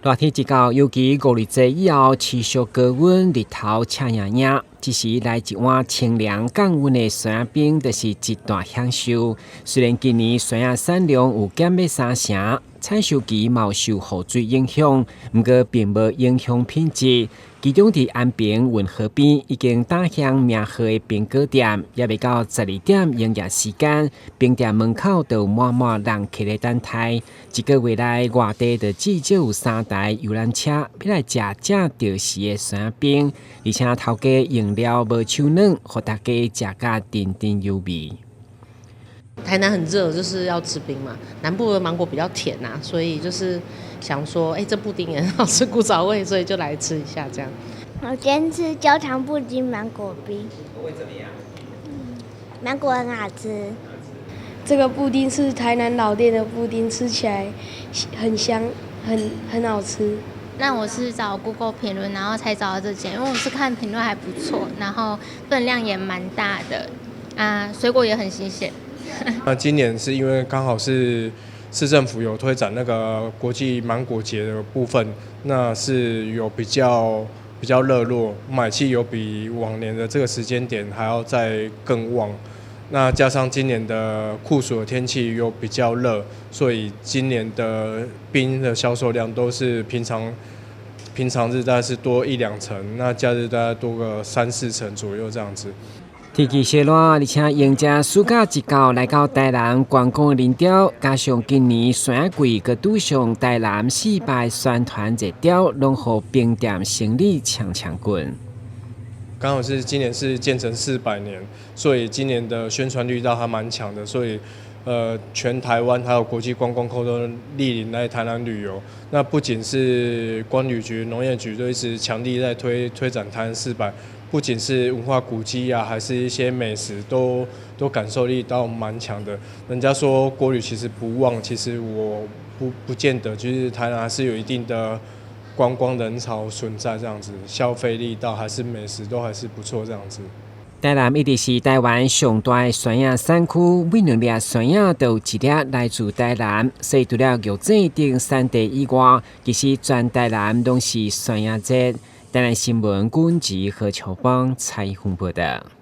熱天一到，尤其五日節以後，持續高溫，日頭赤炎炎，這時來一碗清涼降溫的酸仔冰，就是一大享受。雖然今年酸仔產量有減欲三成，採收期嘛有受雨水影響，毋過並無影響品質。其中佇安平運河邊已經打響名號的冰果店，猶未到12點營業時間，冰店門口就有滿滿人客咧等待。一個月內，外地就至少有三台遊覽車欲來食正著時的酸仔冰，而且頭家用料無手軟，予大家食甲津津有味。台南很熱，就是要吃冰嘛。南部的芒果比較甜啊，所以就是想說，欸，這布丁也很好吃，古早味，所以就來吃一下這樣。我今天吃焦糖布丁芒果冰。味怎麼樣？芒果很好吃。這個布丁是台南老店的布丁，吃起來很香，很好吃。那我是找 Google 評論，然後才找到這間，因為我是看評論還不錯，然後分量也蠻大的，啊，水果也很新鮮。那今年是因為剛好是市政府有推展那個國際芒果節的部分，那是有比較熱絡，買氣有比往年的這個時間點還要再更旺。那加上今年的酷暑的天氣又比較熱，所以今年的冰的銷售量都是平常日大概是多一兩成，那假日大概多個三四成左右這樣子。天氣燒熱，而且迎接暑假一到，來到台南觀光的人潮，加上今年酸仔季，閣拄上台南400宣傳熱潮，攏予冰店生意強強滾。剛好是今年是建成400年，所以今年的宣傳力道還蠻強的，所以全台灣還有國際觀光客都蒞臨來台南旅遊。那不僅是觀旅局、農業局都一直強力在推展台南四百，不僅是文化古蹟啊，還是一些美食都感受力都蠻強的。人家說國旅其實不旺，其實我不見得，就是台南還是有一定的觀光人潮存在，這樣子消費力道還是美食都還是不錯，這樣子。台南一直是台灣上大的酸仔產區，每兩粒酸仔就有一粒來自台南，所以除了玉井等產地以外，其實全台南攏是酸仔節。台南新聞君子何秋芳採訪報道。